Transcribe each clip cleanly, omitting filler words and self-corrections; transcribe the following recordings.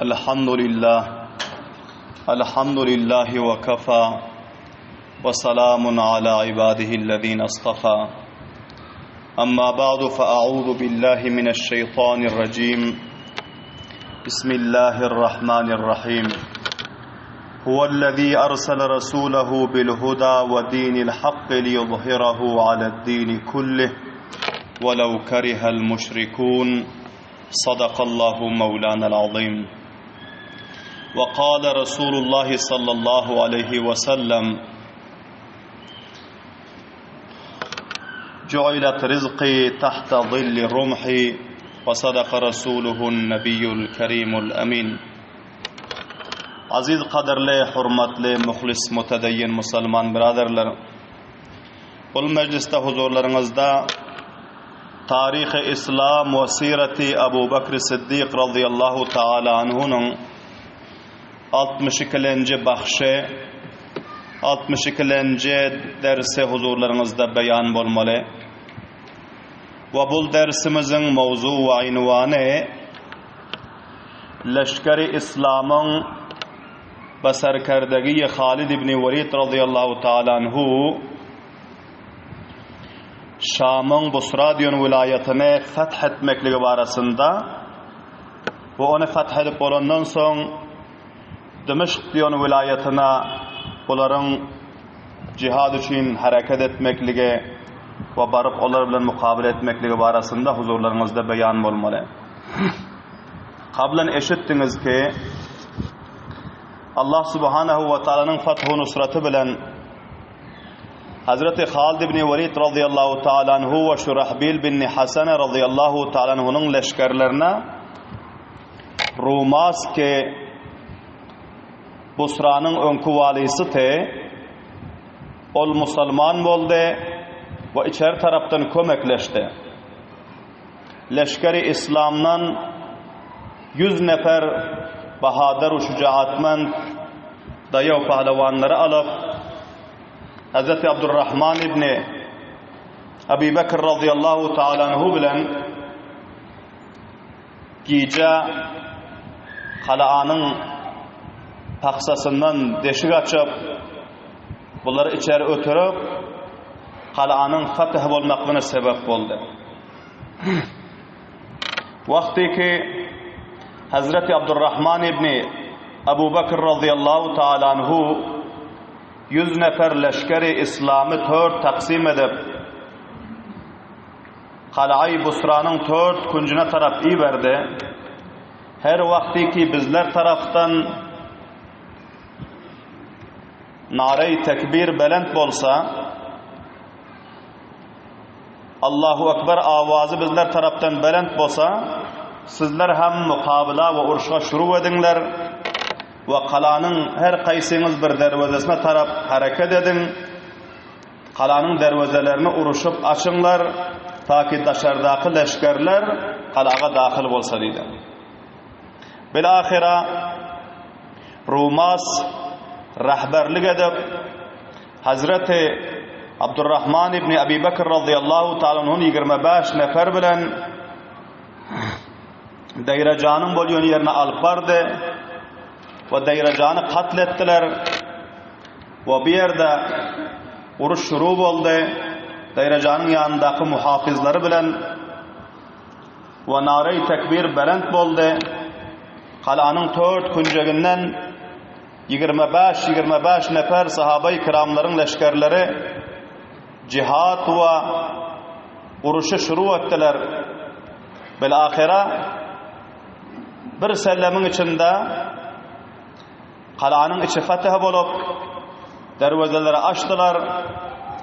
الحمد لله الحمد لله وكفى وسلام على عباده الذين اصطفى أما بعد فأعوذ بالله من الشيطان الرجيم بسم الله الرحمن الرحيم هو الذي أرسل رسوله بالهدى ودين الحق ليظهره على الدين كله ولو كره المشركون صدق الله مولانا العظيم وقال رسول الله صلى الله عليه وسلم جعلت رزقي تحت ظل رمحي وصدق رسوله النبي الكريم الأمين Aziz gadyrly, hormatly, muhlis, mutedeyyin musulman biraderler! Bul mejlisde huzurlaryňyzda Taryhy Islam we Sirati Abu Bakr Siddik razyýallahu taala anhunyň 62-lenji bahşy, 62-lenji dersi huzurlaryňyzda beýan bolmaly. We bul dersimiziň mowzu we ynwany Leşgeri Islamyň we serkerdegi Halid ibn Welid razyýallahu taala anhu Şamyň Busra diýen welaýatyny feth etmekligi barasynda we ony feth edip bolandan soň Dimişk diýen welaýatyna bularyň jihad üçin hereket etmekligi we baryp olar bilen mukabele etmekligi barasynda huzurlaryňyzda beýan bolmaly. Kablan eşitdiňiz ki, Allah subhanahu we taalanyň fathu nusraty bilen Hazreti Halid ibn Walid radıyallahu taala anhu we Şurahbil bin Hasan radıyallahu taala anhunyň leşgerlerine Rumas ki Busranyň öňki walysy te ol musulman boldy we içeri tarapdan kömekleşdi. Leşgeri Islamdan 100 nefer bahadyr we şujaatmend daýaw pahlewanlary alyp, Hazreti Abdurrahman ibn Abi Bekr radıyallahu taala anhu bilen gije galanyň paksasyndan deşik açyp, bulary içeri ötürip, galanyň fatih bolmaklygyna sebäp boldy. Wagty ki Hazreti Abdurrahman ibn Abu Bakr radıyallahu taala anhu 100 nefer leşgeri İslamy tört taksim edip, Galaýy Busranyň tört künjüne tarap iberdi. Her wagty ki bizler tarapdan nareý tekbir belent bolsa, Allahu Ekber awazy bizler tarapdan belent bolsa, sizler hem mukabyla we urşa şuru ediňler we galanyň her kaýsyňyz bir derwezesine tarap hereket ediň. Galanyň derwezelerini uruşyp açyňlar, taki daşardaky leşgerler galaga dahyl bolsa diýdi. Bilahyra Rumas rehberlik edip, Hazreti Abdurrahman ibn Abi Bekr razyýallahu taala anhu 25 nefer bilen Deýrejanyň bolýan ýerine alyp bardy we Deýrejany katl etdiler. We bu ýerde uruş şuru boldy. Deýrejanyň ýanyndaky muhafyzlary bilen we nareý tekbir belent boldy. Galanyň tört künjeginden 25-25 nefer sahabaý kiramlaryň leşgerleri jihad we uruşy şuru etdiler. Bil-ahyra bir sellemiň içinde Galanyň içi fetih bolup, derwezeleri açdylar.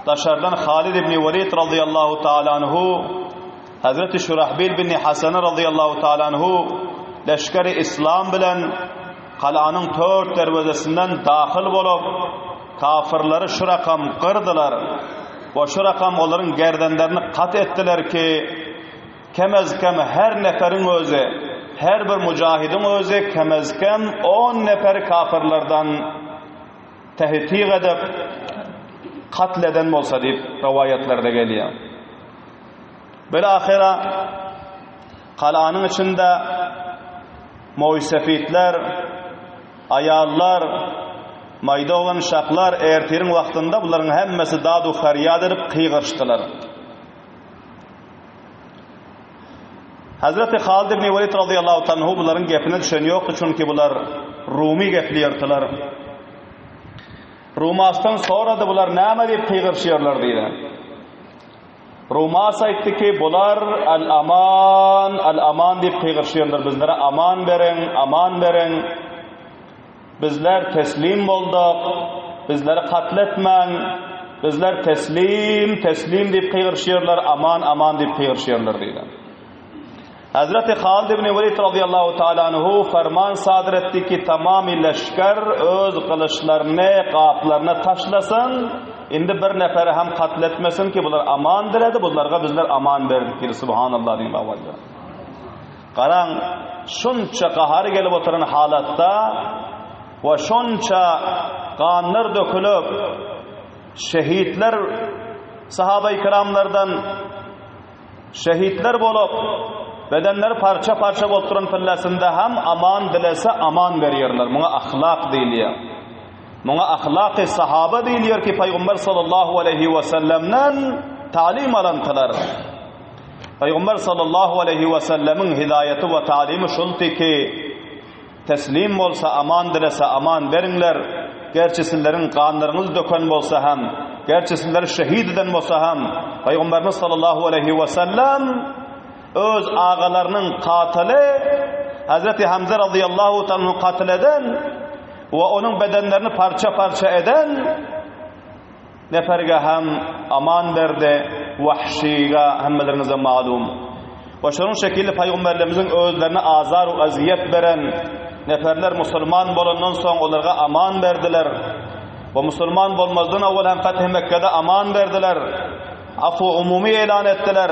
Daşardan Halid ibn Welid razyýallahu taala anhu, Hazreti Şurahbil bin Hasan razyýallahu taala anhu leşgeri İslam bilen galanyň tört derwezesinden dahyl bolup, kafirleri şu rakam gyrdylar we şu rakam olaryň gerdenlerini kat etdiler ki, Kem-az-kem her neferiň özi, her bir mujahidiň özi kem-az-kem on neferi kafirlerden tehtik edip, katl eden bolsa diýip rowaýatlarda gelýär. Bilahyra galanyň içinde. Moýsefitler, aýallar, maýda oglan uşaklar ertiriň wagtynda bularyň hemmesi dad-u ferýat edip gygyryşdylar. Hazreti Halid ibn Welid razyýallahu anhu bularyň gepine düşen ýokdy, çünki bular rumy gepleýärdiler. Rumasdan sorady bular näme diýip gygyryşýarlar diýdi. Rumas aýtdy ki, bular al-aman, al-aman diýip gygyryşýarlar, bizlere aman beriň, aman beriň. Bizler teslim bolduk, bizleri katl etmäň, bizler teslim, teslim diýip gygyryşýarlar, aman, aman diýip gygyryşýarlar diýdi. Hazreti Halid ibn Welid radiyallahu taala anhu ferman sadyr etdi ki, tamamy leşger öz gylyçlaryny gaplaryna taşlasyn, indi bir neferi hem katl etmesin ki, bular aman diledi, bularga bizler aman berdik diýdi. Subhanallah diýip awalda. Garaň, şunça gahary gelip oturan halatda we şonça ganlar dökülip, şehitler sahaba-i kiramlardan şehitler bolup, bedenleri parça-parça bolup duran pillesinde hem aman dilese aman berýärler. Muňa ahlak diýilýär. Muňa ahlaky sahaba diýilýär ki, Pygamber sallallahu aleýhi we sellemden talim alantylar. Pygamber sallallahu aleýhi we sellemiň hidaýaty we talymy şuldy ki, Teslim bolsa aman dilese aman beriňler, gerçi sizleriň ganlaryňyzy döken bolsa hem, gerçi sizleri şehit eden bolsa hem, Pygamberimiz sallallahu aleýhi we sellem öz agalarynyň katyly Hazreti Hamza radıyallahu ta'ala katyl eden we onuň bedenlerini parça-parça eden Neferge hem aman berdi, Wahşyga hemmeleriňize malum. We şonuň şekilli pygamberlerimiziň özlerine azar we ezýet beren neferler musulman bolandan soň olarga aman berdiler. We musulman bolmazdan owal hem Feth-i Mekgede aman berdiler. Afu umumy elan etdiler.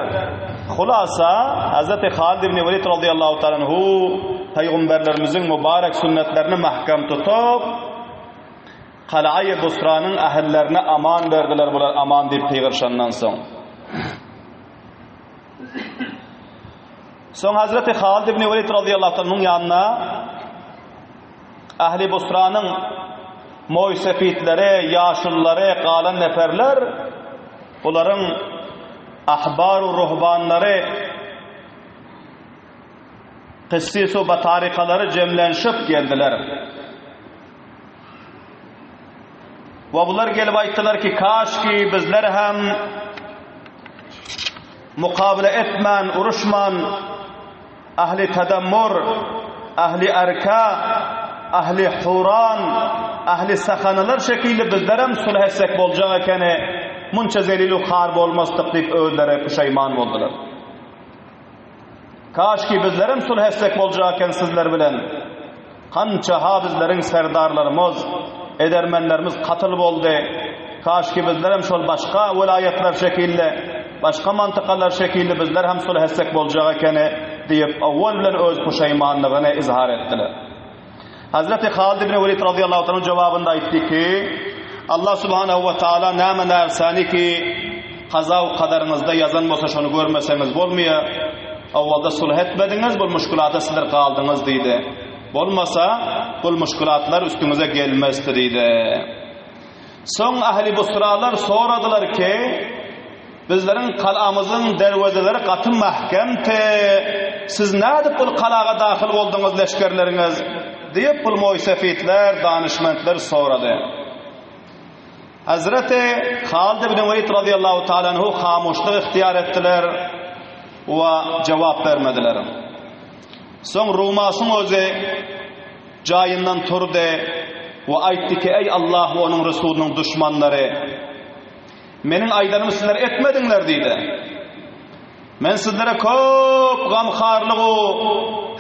Hulasa, Hazreti Halid ibn Welid radıyallahu ta'ala anhu pygamberlerimiziň mübarek sünnetlerini mahkem tutup, Kalaýy Busranyň ähillerine aman berdiler bular aman diýip gygyryşandan soň. Soň Hazreti Halid ibn Welid radıyallahu anhuň ýanyna ähli Busranyň moýsefitleri, ýaşululary, galan neferler bularyň ahbar ruhbanlary Kyssysu batarikalary jemlenşip geldiler. We bular gelip aýtdylar ki, kaşki bizler hem mukabele etmän, uruşman, ahli tadammur, ahli arka, ahli huran, ahli sahanalar şekilli bizler hem sulh etsek boljak ekeni, munça zelil u har bolmasdyk diýip özleri puşaýman boldular. Kaşki bizlerem sulh etsek boljak eken sizler bilen. Kança-ha bizleriň serdarlarymyz, edermenlerimiz katyl boldy. Kaşki bizlerem şol başga welaýatlar şekilli, başga mantykalar şekilli bizler hem sulh etsek boljak ekeni diýip, owwal bilen öz puşaýmanlygyny izhar etdiler. Hazreti Halid ibn Welid radıyallahu ta'ala jawabynda aýtdy ki, Allah subhanahu we taala näme närsani ki kaza we kadarynızda ýazan bolsa şony görmeseňiz bolmaýar. Awwalda sulh etmediňiz, bu muşkulata sizler galdyňyz diýdi. Bolmasa, bu muşkulatlar üstüňize gelmezdi diýdi. Soň ähli busralar soradylar ki, Bizleriň galamyzyň derwezeleri gaty mähkemdi. Siz nädip bul galaga dahyl bolduňyz leşgerleriňiz? diýip, bul moýsefitler, danyşmentler sorady. Hezreti Halid ibn Welid razyýallahu taala anhu hamuşlyk ihtiýar etdiler we jogap bermediler. Soň Rumasyň özi jaýyndan turdy we aýtdy ki, Eý Allah we onuň Resulynyň duşmanlary! Meniň aýdanymy sizler etmediňler diýdi. Men sizlere köp gamharlyg-u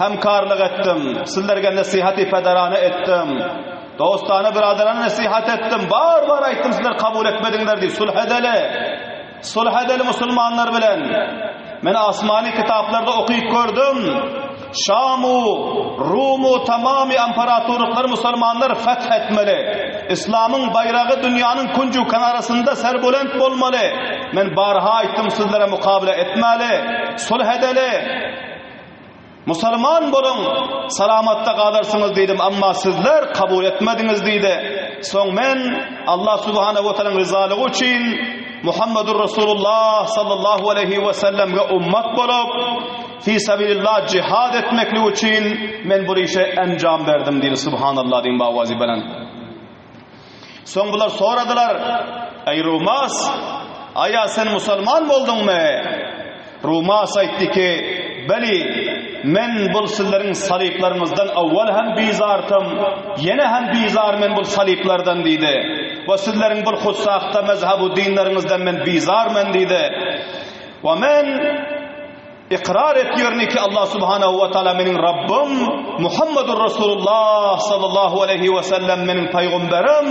hemkarlyk etdim. Sizlerge nesihaty pederane etdim. Dostana, byradarana nesihat etdim. Bar-bar aýtdym, sizler kabul etmediňler diýdi. Sulh edeli. Sulh edeli musulmanlar bilen. Men asmany kitaplarda okyp gördüm. Şamu, Rumu tamamy imperatorlyklary musulmanlar feth etmeli. Islamyň baýragy dünýäniň künju kenarasynda serbulent bolmaly. Men barha aýtdym sizlere mukabele etmäli, sulh edeli. Musalman boluň, salamatda galarsyňyz diýdim, amma sizler kabul etmediňiz diýdi. Soň men Allah subhanahu wa taalaň ryzalygy üçin Muhammedur Rasulullah sallallahu aleýhi we sellemge ummat bolup, fi sabilillah jihad etmeklik üçin men bu işe enjam berdim diýdi. Subhanallah diýiň bawazy bilen. Soň bular soradylar, Eý Rumas, aýa sen musulman bolduňmy? Rumas aýtdy ki, Beli, men bul sizleriň salyplaryňyzdan awwal hem bizartym, ýene hem bizar men bul salyplardan diýdi. We sizleriň bul hussahda mezhebu dinleriňizden men bizar men diýdi. We men Ykrar etýärin ki, Allah subhanahu we taala meniň Rabbym, Muhammedur Rasulullah sallallahu aleýhi we sellem meniň paýgamberim,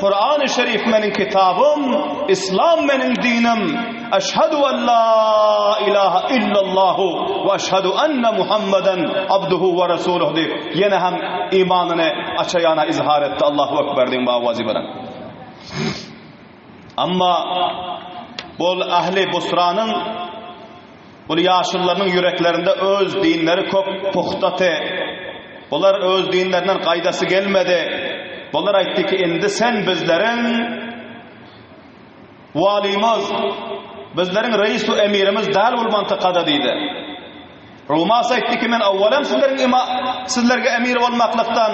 Kurany Şerif meniň kitabym, Islam meniň dinim. Eşhedü en la ilaha illallahu we eşhedü enne Muhammeden abduhu we rasuluhu diýip, ýene hem imanyny açaýana izhar etdi. Allahu ekber diýiň bawazy bilen. Amma bol ähli Busranyň Bul ýaşulularynyň ýüreklerinde öz dinleri köp pugtaty. Bular öz dinlerinden gaýdasy gelmedi. Bular aýtdy ki, indi sen bizleriň walymyz, bizleriň reis-u emirimiz däl bul mantykada diýdi. Rumas aýtdy ki, men awwalam sizleriň ima, sizlerge emir bolmaklykdan,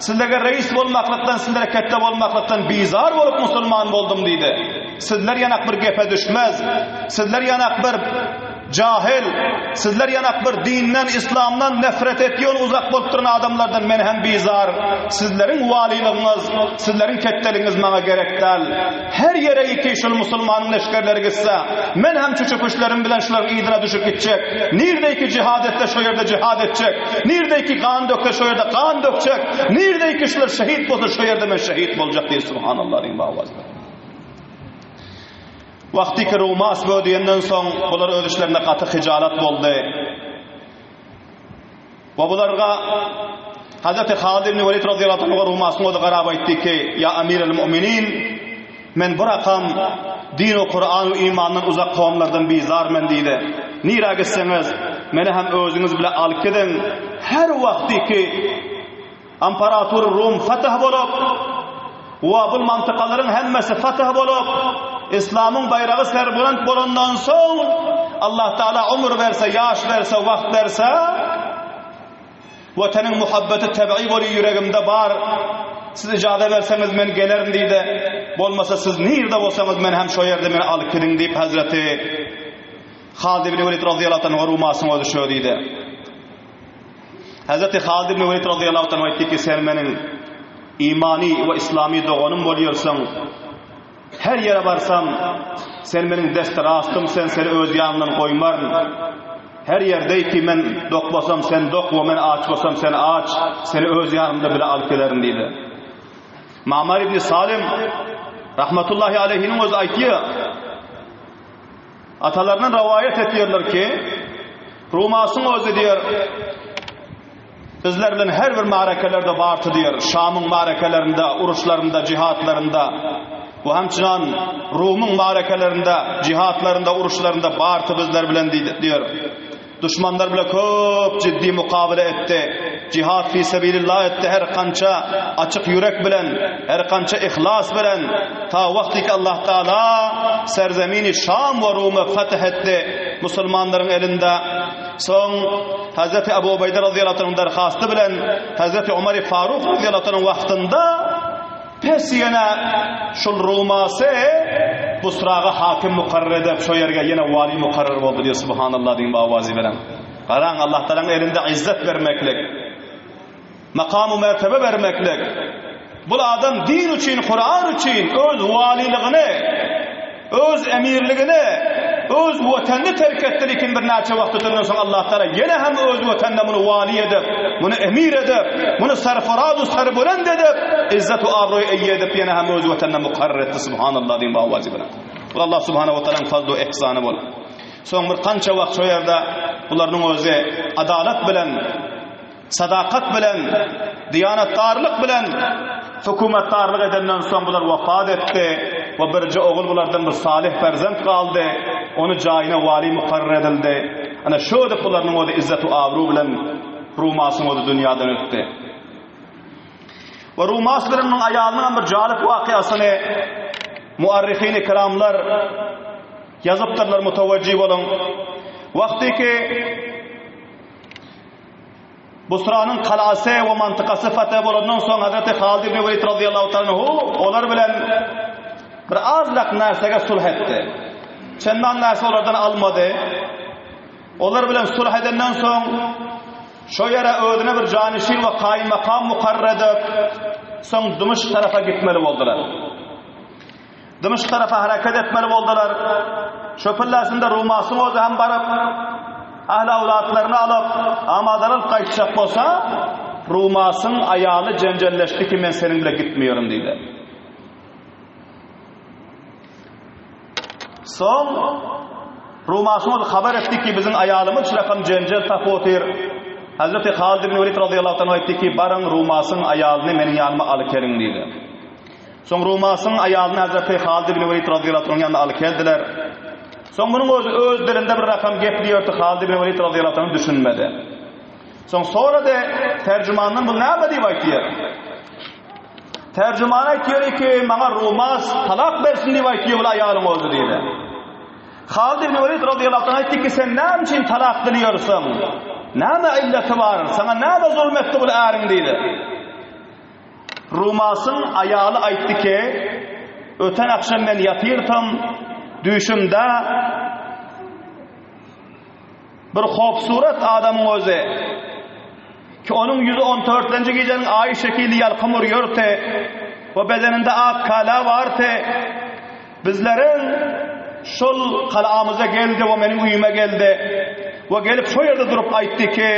sizlerge reis bolmaklykdan, sizlere ketde bolmaklykdan bizar bolup musulman boldum diýdi. Sizler ýanak bir gepe düşmez, sizler ýanak bir jahil, sizler ýanak bir dinden, islamdan nefret etýän uzak bolup duran adamlardan men hem bizar. Sizleriň walylygyňyz, sizleriň ketdeligiňiz maňa gerek däl. Her ýere iki şul musulmanyň leşgerleri gitse, men hem çüçüpüşlerim bilen şularyň yzyna düşüp gitjek. Nirde iki jihad etse, şo ýerde jihad etjek. Nirde iki gan dökse, şo ýerde gan dökjek. Nirde iki şular şehit bolsa, şo ýerde men şehit boljak diýdi. Subhanallah diýiň bawaz. Wagty ki Rumas bö diýenden soň, bular öz işlerinde gaty hyjalat boldy. We bularga Hazreti Halid ibn Welid radiyallahu anhu Rumasyň özi garap aýtdy ki, Ýa Amirel Mu'minin, men bu rakam din we Kur'an we imandan uzak kowumlardan bizar men diýdi. Nirä gitseňiz, meni hem özüňiz bile alyp gidiň. Her wagty ki Imperator Rum fatih bolup, we bul mantykalaryň hemmesi fatih bolup, Islamyň baýragy serbulent bolandan soň, Allah Taala ömür berse, ýaş berse, wagt berse, Watanyň muhabbeti tebigy boly ýüregimde bar. Siz ijaza berseňiz men gelerin diýdi. Bolmasa siz nirde bolsaňyz men hem şo ýerde meni alyp gidiň diýip Hazreti Halid ibn Welid radiyallahu anhu Rumasyň özi şo diýdi. Hazreti Halid ibn Welid radıyallahu anhu aýtdy ki, sen meniň imani we islami doganym bolýarsyň. Her ýere barsam, sen meniň desti rastym, sen seni öz ýanymdan goýmaryn. Her ýerde ki men dok bolsam, sen dok we men aç bolsam, sen aç, seni öz ýanymda bile alyp gelerin diýdi. Mamar ibn Salim rahmetullahi aleyhiniň özi aýtýar. Atalaryndan rowaýat etýärler ki, Rumasyň özi diýer, bizler bilen her bir marakelerde barty diýer, Şamyň marakelerinde, uruşlarynda, jihatlarynda we hemçinan Rumyň marakelerinde, jihatlarynda, uruşlarynda barty bizler bilen diýer. Duşmanlar bile köp ciddi mukabele etdi. Jihad fi sebilillah etdi her kança açyk ýürek bilen, her kança ihlas bilen ta wagty ki Allah Taala serzemini Şam we Rumy fetih etdi musulmanlaryň elinde. Soň Hazreti Abu Ubeýde radıyallahu anhu'nyň derhasty bilen Hazreti Omar Faruk radıyallahu anhu'nyň wagtynda Pes ýene şul Rumasy Busraga hakim mukarrar edip, şo ýerge ýene wali mukarrar boldy diýip, subhanallah diýip awazy beren. Garaň, Allah Tagalaň elinde izzet bermeklik, makam we mertebe bermeklik. Bul adam din üçin, Kuran üçin öz waliligini Öz emirligini, öz watanyny terk etdi, lekin birnäçe wagt ötenden soň Allah Taala ýene hem öz watanyna muny wali edip, muny emir edip, muny sarfaraz we sarbuland edip, izzet we abraý eýe edip ýene hem öz watanyna mukarrar etdi. Subhanallah diýiň bawazy bilen. Bu Allah Subhanahu wa Taalanyň fazly we ihsany bol. Soň bir kança wagt şo ýerde bularyň özi adalat bilen Sadakat bilen, diýanetdarlyk bilen hökümetdarlyk edenden soň bular wepat etdi we birje ogul bulardan bir salyh perzent galdy. Ony jaýyna wali mukarrar edildi. Ana şöyle bularynyň özi izzet-u abru bilen Rumasyň özi dünýadan ötdi. We Rumas bilen onuň aýalynyň hem bir jalyp wakyýasyny muarrihin-i kiramlar ýazypdyrlar mutawajjih boluň. Wagty ki Busranyň kalasy we mantykasy fetih bolandan soň Hazreti Halid ibn Welid razyýallahu ta'ala anhu olar bilen bir azrak närsege sulh etdi. Çendan närse olardan almady. Olar bilen sulh edenden soň şo ýere özüne bir janyşin we kaýym-makam mukarrar edip, soň Dymyşk tarapa gitmeli boldular. Dymyşk tarapa hereket etmeli boldular. Şo pillasynda Rumasyň özi hem baryp, ähli-awlatlaryny alyp, amadalyk gaýtjak bolsa, Rumasyň aýaly jenjelleşdi ki, men seniň bilen gitmeýerin diýdi. Soň Rumasyň özi habar etdi ki, biziň aýalymyz şu rakam jenjel tapyp otyr. Hazreti Halid ibn Welid razyýallahu anh aýtdy ki, baryň Rumasyň aýalyny meniň ýanyma alyp geliň diýdi. Soň Rumasyň aýalyny Hazreti Halid ibn Welid razyýallahu anhuň ýanyna alyp geldiler. Soň munuň özi öz dilinde bir rakam gepleýärdi, Halid ibn Welid razyýallahu anhu düşünmedi. Soň sorady, terjümandan bu näme diýip aýtýar? Terjüman aýtýar ki, maňa Rumas talak bersin diýip aýtýar bu aýalyň özi diýdi. Halid ibn Welid razyýallahu anh aýtdy ki, sen näme üçin talak dileýärsiň? Näme illeti bar? Saňa näme zulm etdi bu äriň diýdi. Rumasyň aýaly aýtdy ki, Öten agşam men ýatyrdym, düýşümde bir hopsurat adamyň özi, ki onuň ýüzi on dörtlenji gijäniň aýy şekilli ýalkym urýardy we bedeninde ak kala bardy, bizleriň şol galamyza geldi we meniň öýüme geldi we gelip şo ýerde durup aýtdy ki,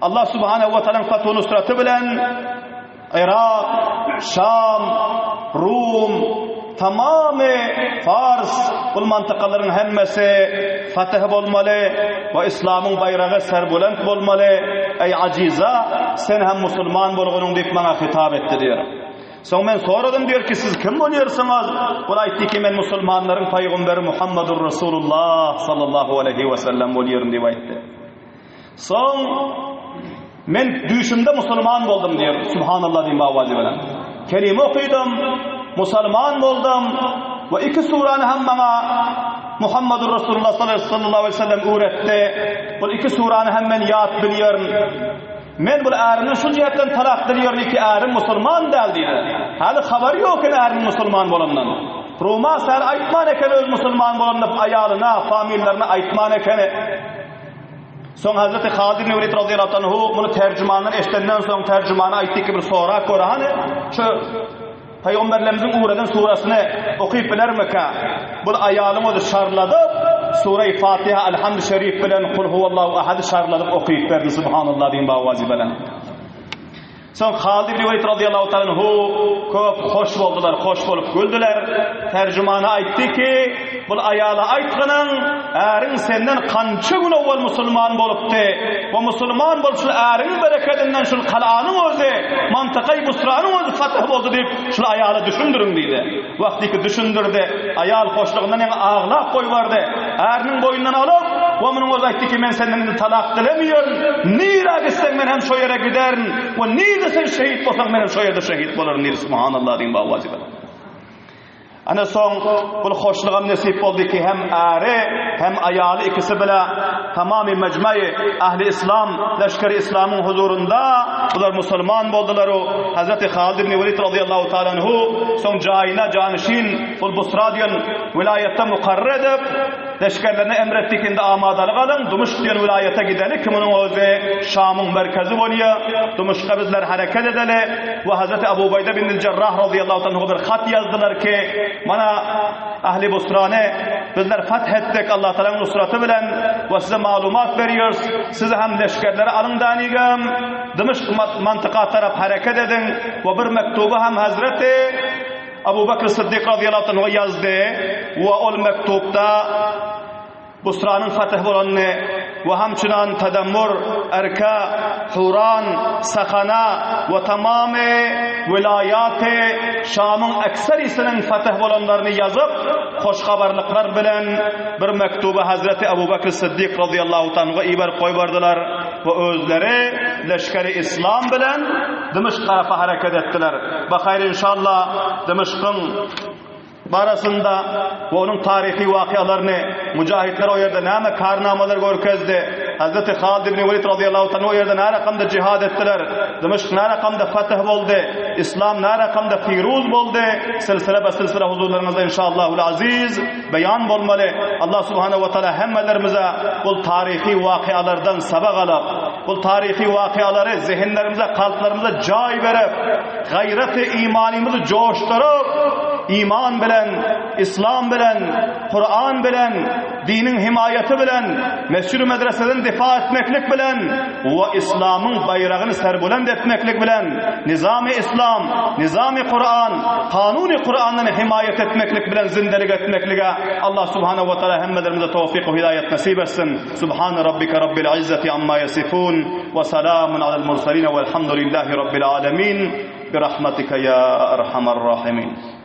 Allah subhanehu we taalaň fathu nusraty bilen Yrak, Şam, Rum, tamamy Fars bul mantykalaryň hemmesi fatih bolmaly we islamyň baýragy serbulent bolmaly. Eý ajiza, sen hem musulman bolgunyň diýip maňa hitap etdi diýer. Soň men soradym diýer ki, siz kim bolýarsyňyz? Ol aýtdy ki, men musulmanlaryň paýgamberi Muhammadur Rasulullah sallallahu aleýhi we sellem bolýaryn diýip aýtdy. Soň men düýşümde musulman boldum diýer. Subhanallah diýip awazy bilen. Kelime okydym, musulman boldum we iki surany hem maňa Muhammadur Rasulullah sallallahu aleyhi ve sellem öwretdi. Bu iki surany hem men ýat bilýärin. Men bu ärimden şu jihetden talak dileýärin ki ärim musulman däl diýdi. Häli habary ýok eken äriniň musulman bolandan. Ruma sär aýtman eken öz musulman bolanyny aýalyna, familiýalaryna aýtman ekeni. Soň Hazreti Halid ibn Welid razyýallahu anhu muny terjümandan eşidenden soň terjümana aýtdy ki bir sorap gör hany şu Pygamberlerimiziň ugradan surasyny okyp bilermika? Bu aýalyň özi şarladyp Sure-i Fatiha Elhamd Şerif bilen Kul huwallahu ahady şarladyp okyp berdi subhanallah diýen bawazy bilen. Soň Halid ibn Welid razyýallahu ta'ala anhu köp hoş boldular, hoş bolup güldüler. Terjümana aýtdy ki, bul aýala aýtgynyň, äriň senden kança gün owal musulman bolupdy. We musulman bolup şul äriň berekedinden şul kalanyň özi, mantakaý Busranyň özi fatih boldy diýip, şul aýala düşündiriň diýdi. Wagtyky düşündirdi. Aýal hoşlugyndan ýaňa aglap goýberdi. Äriniň boýnundan alyp, we munuň özi aýtdy ki, men senden indi talak dilemeýärin. Nirä gitseň men hem şo ýere giderin we nirde sen şehit bolsaň men hem şo ýerde şehit bolaryn diýdi. Subhanallah diýiň bawazy bilen. Ana soň bul hoşlugam nesip boldy ki hem äri hem aýaly ikisi bile tamamy mejmai ahli islam leşgeri islamyň huzurynda bular musulman boldular u Hazreti Halid ibn Welid razyýallahu taala anhu soň jaýyna janyşin bul Busra diýen welaýatda mukarrar edip leşgerlerine emretdi ki indi amadalyk alyň Dymyşk diýen welaýata gideli ki munuň özi Şamyň merkezi bolýar Dymyşka bizler hereket edeli we Hazreti Abu Ubeýde bin Jerrah razyýallahu taala anhu bir hat ýazdylar ki mana Ähli Busrany bizler fath etdik Allah Tagalaň nusraty bilen we size maglumat berýäris. Siz hem leşgerleri alyň danigem, Dymyşk mantyka tarap hereket ediň we bir mektuby hem Hazreti Abu Bekr Syddyk razyýallahu anhu ýazdy we ol mektupda Busranyň fath bolanyny. we hamçynan Tademmur, Erka, Huran, Sahana we tamamy welaýaty Şamyň ekserisiniň fetih bolanlaryny ýazyp, hoş habarlyklar bilen bir mektuby Hazreti Abu Bekr Siddik razyýallahu taala iberip goýberdiler we özleri leşgeri islam bilen Dymyşk tarapa hereket etdiler. Bahaýr inşallah Dymyşkyň barasynda we onuň taryhy wakyalaryny, mujahitler o ýerde näme karnamalar görkezdi, Hazreti Halid ibn Welid razyýallahu taala o ýerde nä rakamda jihad etdiler, Dymyşk nä rakamda fetih boldy, Islam nä rakamda firuz boldy, silsile be silsile huzurlaryňyzda inşallahul aziz beýan bolmaly. Allah subhanahu we taala hemmelerimize bul taryhy wakyalardan sabak alyp, bul taryhy wakyalary zehinlerimize, kalplarymyza jaý berip, Gaýraty imanymyzy joşduryp, iman bilen, yslam bilen, Kuran bilen, diniň himaýaty bilen, mesjid-u medreseden difa etmeklik bilen we yslamyň baýragyny serbulend etmeklik bilen, nizamy yslam, nizamy Kuran, kanuny Kurandan himaýat etmeklik bilen zindelik etmeklige Allah subhanahu we taala hemmelerimize towfyk we hidaýat nesip etsin. Subhane rabbike rabbil izzati amma yasifun we salamun alal mursalin welhamdulillahi rabbil alamin bi rahmatika ya arhamar rahimin.